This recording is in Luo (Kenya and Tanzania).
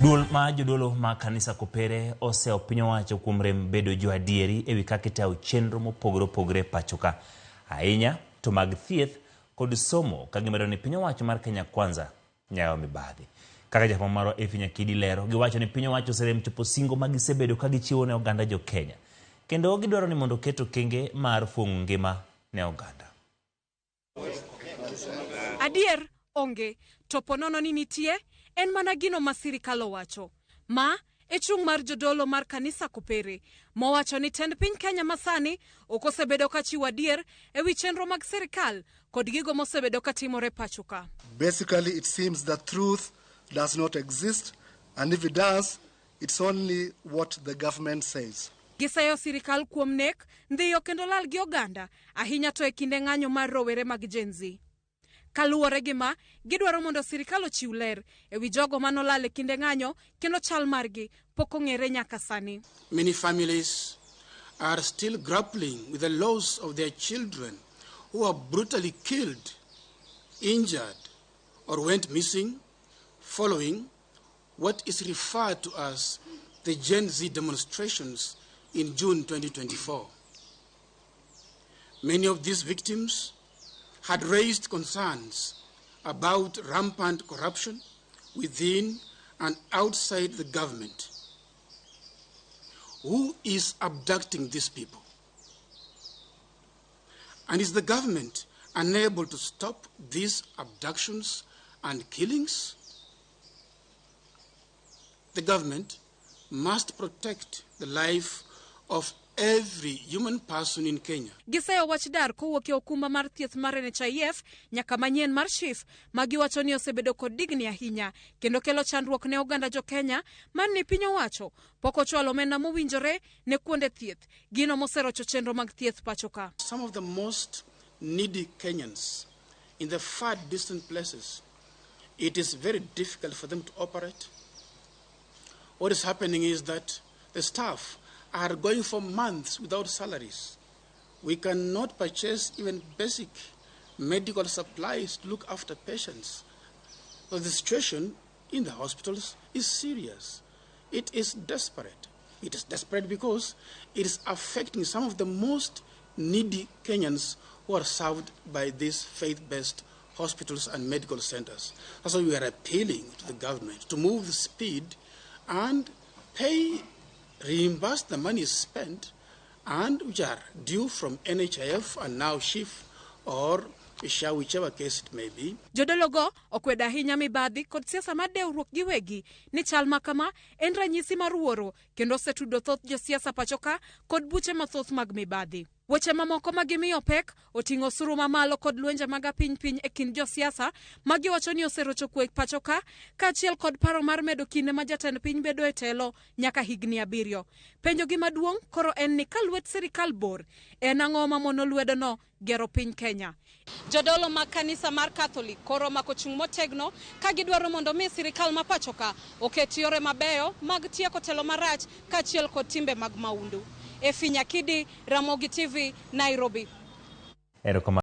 Duol ma jodolo mag kanisa Kopere osewo piny owacho kuom rem bedo joadieri ewi kaka itayo chenro mopogore opogore e pachoka. Ahinya to mag thieth kod somo ka gimedo ni piny owacho mar Kenya Kwanza nyayo mibadhi. Kaka jafwambo marwa Effie Nyakidi lero, giwacho ni piny owacho oserem chopo singo ma gisebedo ka gichiwo ne oganda jo Kenya. Kendo gidwaro ni mondo oket okenge mar fuong'o ngima ne oganda. Adier onge, to ponono ni nitie, en mana gino ma sirikal owacho. Ma e chung' mar jodolo mar kanisa Kopere, mowacho ni tend piny Kenya masani ok osebedo ka chiwo adier e wi chenro mag sirikal kod gigo mosebedo ka timore pacho ka. Basically, it seems that truth does not exist, and if it does, it's only what the government says. Giseyo sirikal kuom nek, ndhiyo kendo lal gi oganda, ahinya to e kinde ng'anyo mar rowere mag Gen Z. Kaluwore gi ma, gidwaro mondo sirikal ochiw ler e wi jogo manolal e kinde ng'anyo kendo chal margi pok ong'ere nyaka sani. Many families are still grappling with the loss of their children who were brutally killed, injured, or went missing following what is referred to as the Gen Z demonstrations in June 2024. Many of these victims had raised concerns about rampant corruption within and outside the government. Who is abducting these people? And is the government unable to stop these abductions and killings? The government must protect the life of every human person in Kenya. Giseyo wach dar kowuok e okumba mar thieth mar NHIF nyaka manyien mar SHIF ma giwacho ni osebedo kod digni ahinya kendo kelo chandruok ne oganda jo Kenya mar ni piny owacho pok ochwalo omenda mowinjore ne kuonde thieth, gino moserocho chenro mag thieth pacho ka. Some of the most needy Kenyans in the far distant places, it is very difficult for them to operate. What is happening is that the staff are going for months without salaries. We cannot purchase even basic medical supplies to look after patients. So the situation in the hospitals is serious. It is desperate. It is desperate because it is affecting some of the most needy Kenyans who are served by these faith-based hospitals and medical centers. That's why we are appealing to the government to move the speed and pay, reimburse the money spent and which are due from NHIF and now SHIF or SHA, whichever case it may be. Jodologo okwedo ahinya mibadhi kod siasa mar dewruok giwegi ni chal ma kama en ranyisi mar wuoro kendo osetudo thoth josiasa pacho ka kod buche mathoth mag mibadhi. Weche mamoko ma gimiyo pek oting'o osuru mamalo kod lwenje mag apiny piny e kind josiasa ma giwacho ni oserocho kwe pacho ka kaachiel kod paro mar medo kinde ma jatend piny bedo e telo nyaka higni 7. Penjogi maduong' koro en ni ka lwet sirikal bor, en ang'o ma mono lwedono gero piny Kenya? Jodolo mag kanisa mar Catholic koro omako chung' motegno ka gidwaro mondo mi sirikal ma pacho ka oket yore mabeyo mag tieko telo marach kaachiel kod timbe mag maundu. Effie Nyakidi, Ramogi TV, Nairobi. Erokamano.